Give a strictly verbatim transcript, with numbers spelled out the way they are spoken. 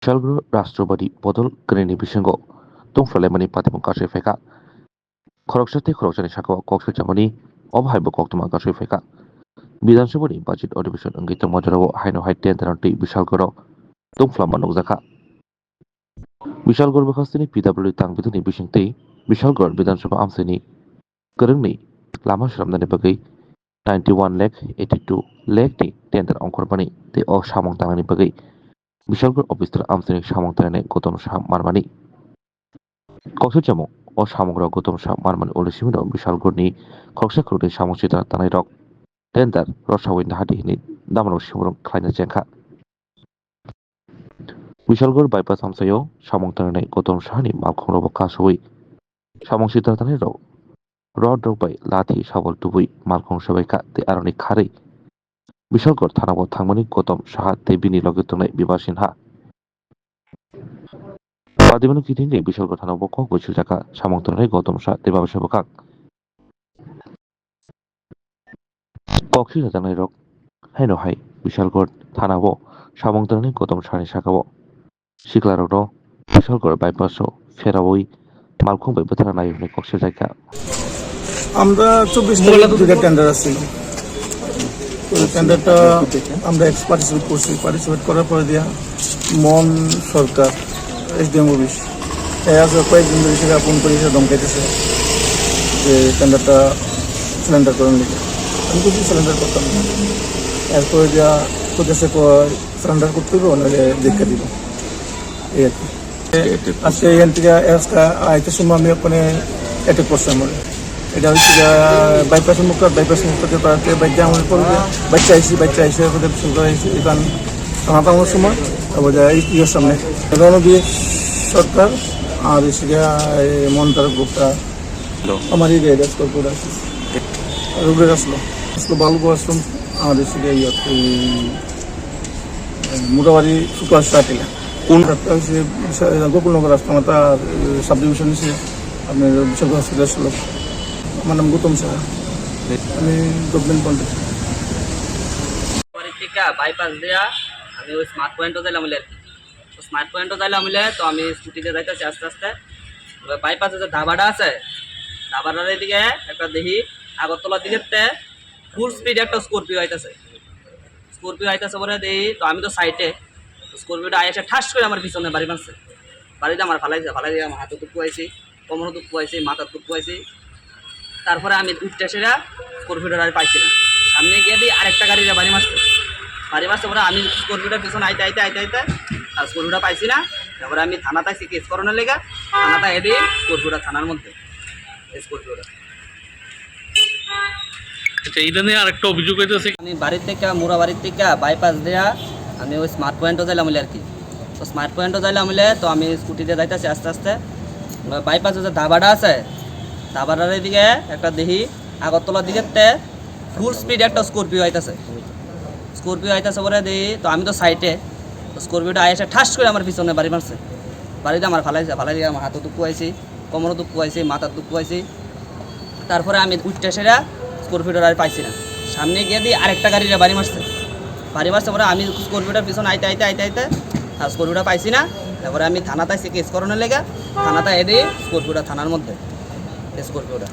Bisalgoro Rashtrabadi bodol kwrwini bisingo tungphla laimani patimung kasui phaikha. Khoroksa tei khoroksani sakao kok swchamani obo hai bo koktwma kasui phaikha. Bidhan Sabhani budget adhibeshon wngwi tongma jorao haino hai tender twi Bisalgoro tungphla ma nukjakha. Bisalgor bwkhasteni P W D tang bidini bisingtwi Bisalgor Bidhan Sabha amchaini kwrwngni lama swnamnani bagwi ninety one lakh eighty two lakh ni tender ongkhormani tei o samung tangnani bagwi Bisalgor officer amchaini samung tangnani Gautam Saha manmani. Koksa chamung o samungrok Gautam Saha manmani ulo simino Bisalgorni khoroksa khoroknwi samung sitra tangnairok tender rwsawi nahadi hwnwi damrok simrok khlaina chengkha. Bisalgor bypass amchaio samung tangnai Gautam Sahani malkhungrokbo kasowi samung sitra tangnairok rod rok bai lathi sabol tubui malkhung sobaikha tei aroni kharwi Bisalgor thanao thangmani Gautam Saha tei bini loge tongnai Biba Sinha. Padimano kitingwi Bisalgor thanao kok bai swijaka samung tangnai Gautam Saha tei Biba Sinha bwkhak. Kok swi rwjaknairok haino hai Bisalgor thanao samung tangnai Gautam Sahani sakao siklarokno Bisalgor bypass-o pheraui malkhung bai bwthara naio hwnwi kok swijakha. আমরা চব্বিশ তারিখ দুইটা টেন্ডার আছে। তো টেন্ডারটা আমরা x participate করছি, পার্টিসিপেট করার পরে দিয়া মন সরকার, এসডিএম অফিস, এ আজ কয়েকদিন ধরে সেটা ফোন করে এসে ধমকাইতেছে যে টেন্ডারটা সিলিন্ডার করার লিগে। আমি কিছু সিলিন্ডার করতাম না। এরপরে যা করতেছে, সিলিন্ডার করতে হবে, ওনাকে দেখে দিব, এই আর কি। আজকে এখান থেকে আজকে আইতে সময় আমি ওখানে অ্যাটাক করছে আমার। এটা হচ্ছে গিয়া বাইপাস মুক্ত, বাইপাস মুক্ত যে পাড়াতে বাইক জাম হয়ে পড়বে, বাইক চাইছি, বাইক চাইছে, ওদের শুরু করেছি, এখান থানা থামানোর সময়, তারপর যা এই ইয়ের সামনে। রণবীর সরকার আর হচ্ছে গিয়া এই মন্তার গুপ্তা, আমার এই রেড স্কোর করে আসছে। রুবেল আসলো, আসলো বালুকো আসলাম, আর হচ্ছে গিয়া ইয়ে, এই মোটামুটি সুপার স্টার টিলা। কোন রাস্তা হচ্ছে গোকুলনগর রাস্তা, আমার তার সাব ডিভিশন হচ্ছে আপনার বিশাল হসপিটাল ছিল। আমার নাম গৌতম সাহা, আমি গভর্নমেন্ট কন্ট্রাক্টর। বাড়ি থেকে বাইপাস দিয়া আমি ওই স্মার্ট পয়েন্টও যাইলাম বলে আর কি। তো স্মার্ট পয়েন্টও যাইলাম বলে তো আমি স্কুটিতে যাইতেছি আস্তে আস্তে। এবার বাইপাসে যে ধাবাটা আছে, ধাবাটার এদিকে একটা দেখি আগরতলার দিকে ফুল স্পিড একটা স্করপিও আইতাছে। স্করপিও আইতাছে পরে দেই, তো আমি তো সাইডে, তো স্করপিওটা আইসা ঠাস করে আমার পিছনে বাড়ি মারছে। বাড়িতে আমার ফালাই দিছে, ফালাই দিয়ে আমার হাতে দুঃখ পাইছি, কোমরে দুঃখ পাইছি, মাথার দুঃখ পাইছি। তারপরে আমি উঠতে সেটা স্করপিওটা আর পাইছি না। সামনে গিয়ে দিই আরেকটা গাড়িরে বাড়ি মারছে। বাড়ি মারছে পরে আমি স্করপিওটার পিছনে আইতে আইতে আইতে আইতে আর স্করপিওটা পাইছি না। তারপরে আমি থানাতে আইছি কেস করানোর লেগে, থানাতে এদি স্করপিওটা থানার মধ্যে, স্করপিওটা। আচ্ছা, এটা নিয়ে আরেকটা অভিযোগ হইতেছে। আমি বাড়ি থেকে, মুরাবাড়ি থেকে বাইপাস দেয়া আমি ওই স্মার্ট পয়েন্টও যাইলাম বলে আর কি। তো স্মার্ট পয়েন্টও যাইলাম বলে, তো আমি স্কুটিতে যাইতেছি আস্তে আস্তে। বাইপাসে যে ধাবাটা আছে, ধাবাটার এদিকে একটা দেখি আগরতলার দিকে ফুল স্পিড একটা স্করপিও আইতাছে। স্করপিও আইতাছে পরে দেখি, তো আমি তো সাইডে, তো স্করপিওটা আইসা ঠাস করে আমার পিছনে বাড়ি মারছে। বাড়িতে আমার ফালাইছে, ফালাই দিয়ে আমার হাতে দুঃখ পাইছি, কোমরে দুঃখ পাইছি, মাথার দুঃখ পাইছি। তারপরে আমি উঠতে সেটা স্করপিওটা আর পাইছি না। সামনে গিয়ে দিই আরেকটা গাড়িরে বাড়ি মারছে। বাড়ি মারছে পরে আমি স্করপিওটার পিছনে আইতে আইতে আইতে আইতে আর স্করপিওটা পাইছি না। তারপরে আমি থানাতে আইছি কেস করানোর লেগে, থানাতে এদি স্করপিওটা থানার মধ্যে, স্করপিওটা।